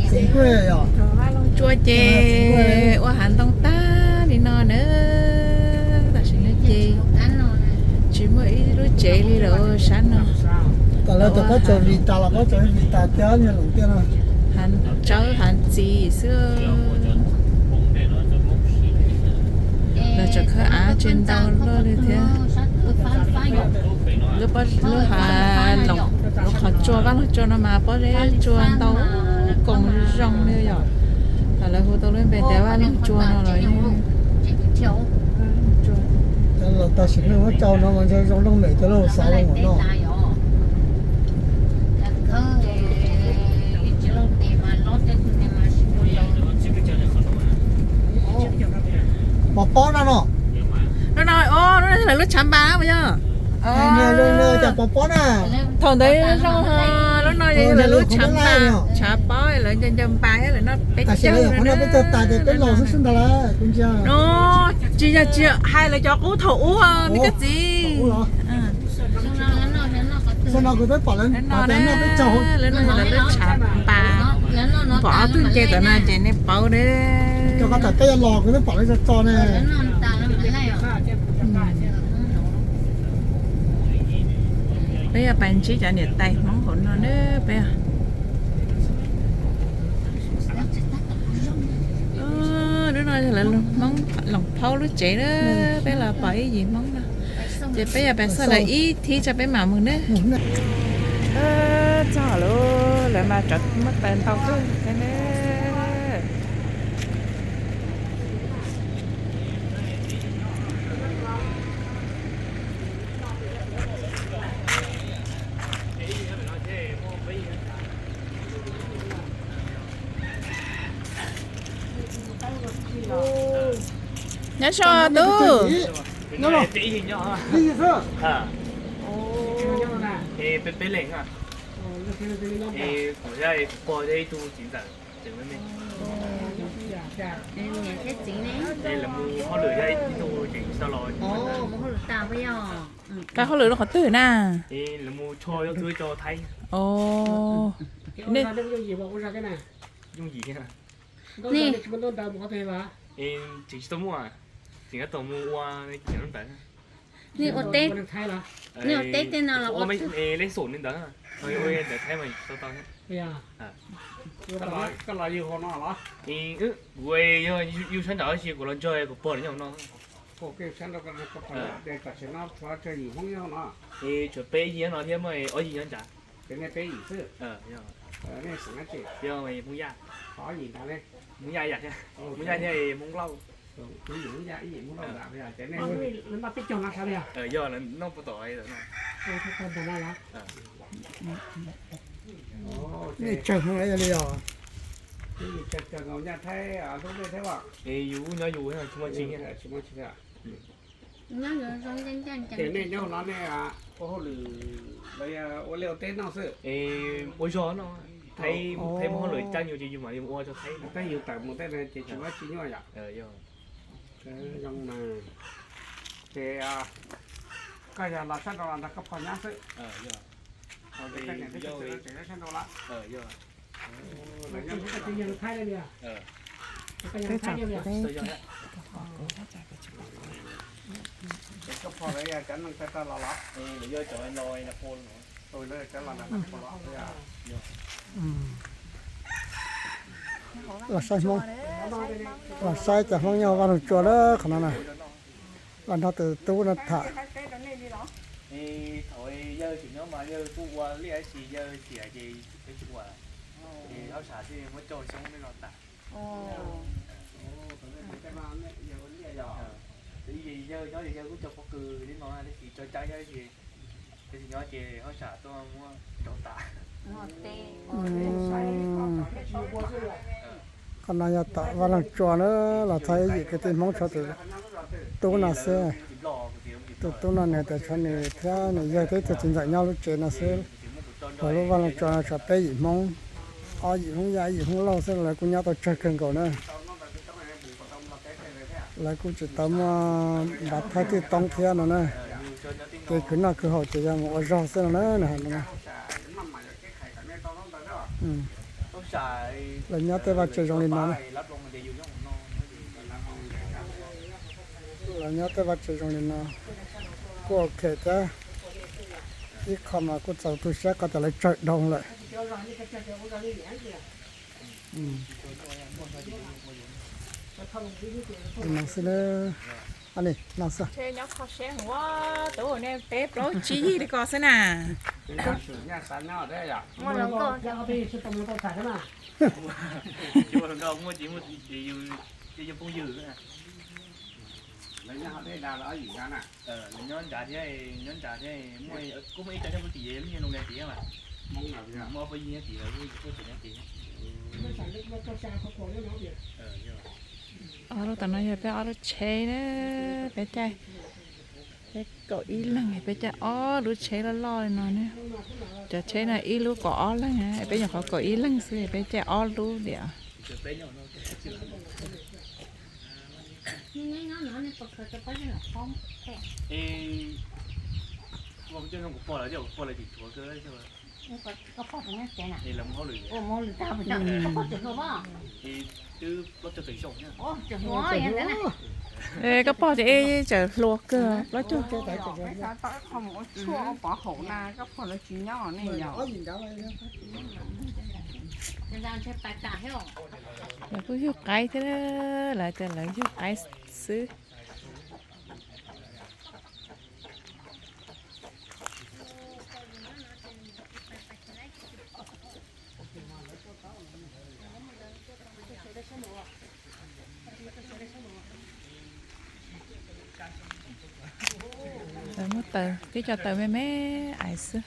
Txua ces ua hav ntoo tag li no na. Tam sim no ces tsis muaj ib lub tsev li lawm sab no. Tam lawv tau pab tso Vita los pab tso Vita thiab niag loos tiaj no. Hav tsawb hav txiv xwb. Lawv tseem khawb av tseem ntau luaj li thiab. Lub, lub hav loos, lub qhov tsua vaj loog tsua no mas pob zeb tsua ntau koom zoo li yom. Thaum lawv hu tau lub npe tias vaj loog tsua no los yeej. Tam sim no muab tsau no mas ntshe zoo looj mem cov laus xav los no. Pov pob no no. Lub no, lub no yog lawv lub tshav npas puas yog? Pov pob na. Thaum ntawd zoo, lub no yog lawv lub tshav npas, tshav pob lawv ncaws ncaws npas thiab lawv noj peb caug no. Peb tag ces peb los xwb xwb ntag lauj. No tsis yog, tsis yog hais lawv cov qub thaum ub ne koj txiv. Lub no kuv twb pom lawv noj peb caug. Lub no yog lawv lub tshav npas. Pom ob tug nce tom no ces nej paub ne. Cov ko tas peb yuav los kuv twb pom lawv tso tso ne. Peb yog pais ntsib cov niam tais Hmoob hauv no na peb. Lub no yog lawv Hmoob Loos Phaub lub tsev na, peb los pom ib yim Hmoob no. Ces peb yog pais xauj lawv ib thib tso peb mam mus na. Txog lawm, lawv mas tseem muaj taws ntau kawg thiab ne. Nyob zoo tub. Peb leeg, kuv thiab kuv pog thiab ib tug txiv ntxawm. Lawv mus hauj lwm thiab ib tug ces tsis tau los. Tau hauj lwm rau qhov twg na? Lawv mus tso cov tub rau Thaib. Yooj yim. Tseem tsis tau muaj, tseem tab tom mus ua cov ntawd. Nej ua teb, nej ua teb tej no los ua teb? Leb xum li ntawd, ua ntawd Thaib mas tsis tau tau. Koj los yug hauv no los? Kuv yug sab nraud tab sis kuv los nrog kuv pog lawv nyob hauv no. Tam sim no tshuav tsawg yim Hmoob nyob no? Tshuav peb yim no thiab muaj ob yim nyob nrad. Ces nej peb yim xwb? Yog Hmoob Yaj. Ob yim nrad ne? Hmoob Yaj, Hmoob Yaj thiab Hmoob Lauj. Ib yim Hmoob Yaj, ib yim Hmoob Lauj nrad. Ces nej noj peb caug no sawv daws? Yog, lawv noj puag tom no. Nej tsawg Hmoob li os? Yus nyob yus, tsis muaj tsi. Ces nej nyob no nej ua hauj lwm los yog ua liaj ua teb noj xwb? Ua zog no, Thaib muaj hauj lwm caj nyuag ces yus mam li mus ua rau Thaib. Tab yus tawm mus tej no ces tsis muaj tsi nyuaj yom? Zoo mas. Ces koj yog los sab nraud los nrog koj pog nyab xwb? Koj niam thiab txiv tseem nyob sab nraud los? Lawv nyob sab nraud. Ces koj pog lawv yog cov neeg tag tag los los? Lawv yog cov los, lawv cov los los. Los saib Hmoob, los saib cov Hmoob nyob vaj loog tsua na qhov no na. Los nrog tus tub no tham. Thaum yawg tseem nyob mas yawg kuj ua liaj ib sim, yawg tiam ces peb tsis ua, ces hauj sam thiaj muab coj xyoob nej no tas. Yawg nyob ces yawg kuj coj pob kws li no, tab sis tso cai thiab ces, tab sis nyob ces hauj sam tuaj muab rau tas. Qhov no yog tom vaj loog tsua na, los txog ib yim kwv tij Hmoob tshuav tus tub no xwb. Tus tub no nws tias tshuav nws thiab nws yawg thiab ib tug txiv ntxawm nyob lub tsev no xwb. Hauv lub vaj loog tsua no tshuav peb yim Hmoob, ob yim Hmoob Yaj, ib yim Hmoob Lauj xwb, lawv kuj nyob tau tsawg kawg nkaus na. Lawv kuj tsis tau muaj npav thaij twj toob thiab no na. Ces khwv noj khwv haus ces yog mus ua zog xwb no na, nws hais no na. Lawv nyob tej vaj tse zoo li no. Lawv nyob tej vaj tse zoo li no kuj ok thiab. Ib qho mas kuj txaus tu siab qhov tias lawv tsawg dhau lawm. No xwb na. Nyob kho siab heev ua, tub nej peb plaub tsib yig li ko xwb na. Nyob nrad thiab, nyob nrad thiab, kuj muaj ib co nyob puag tim lub niag Loos Lias tid mas, muaj ob peb yig nyob tid lawm, kuj tseem nyob tid. Ob lub tom no yog peb ob lub tsheb na, peb caij, peb kaum ib leeg peb caij ob lub tsheb loj loj li no na. Cov tsheb no ib lub kaum ob leeg, peb nyuam qhuav kaum ib leeg xwb peb caij ob lub tiam. Koj pog ces ib txawm hluas kawg plaub caug. Lawv kuj yug qaib thiab, lawv tias lawv yug qaib xwb. Lawv muab taws, tib co taws me me ais xwb.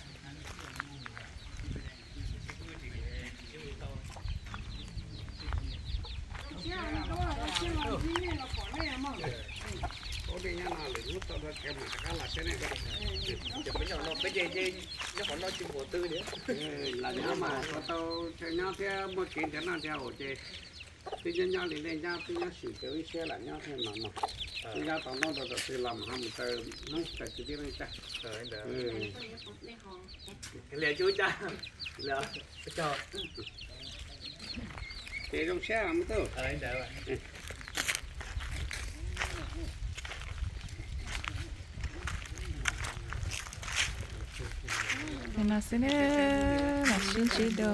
Lam nyob mas tau chaw nyob thiab muaj kev nrhiav noj nrhiav haus ces twb nyob nyob li nej nyob, twb nyob sim kev ib siab lam nyob thiab mas no. Twb nyob tau hnub rau tam sim los mas ho mus taws hnub taws kwv tij neej tsa. Ces zoo siab mus tuj. Li no xwb na, mam sib ntsib dua.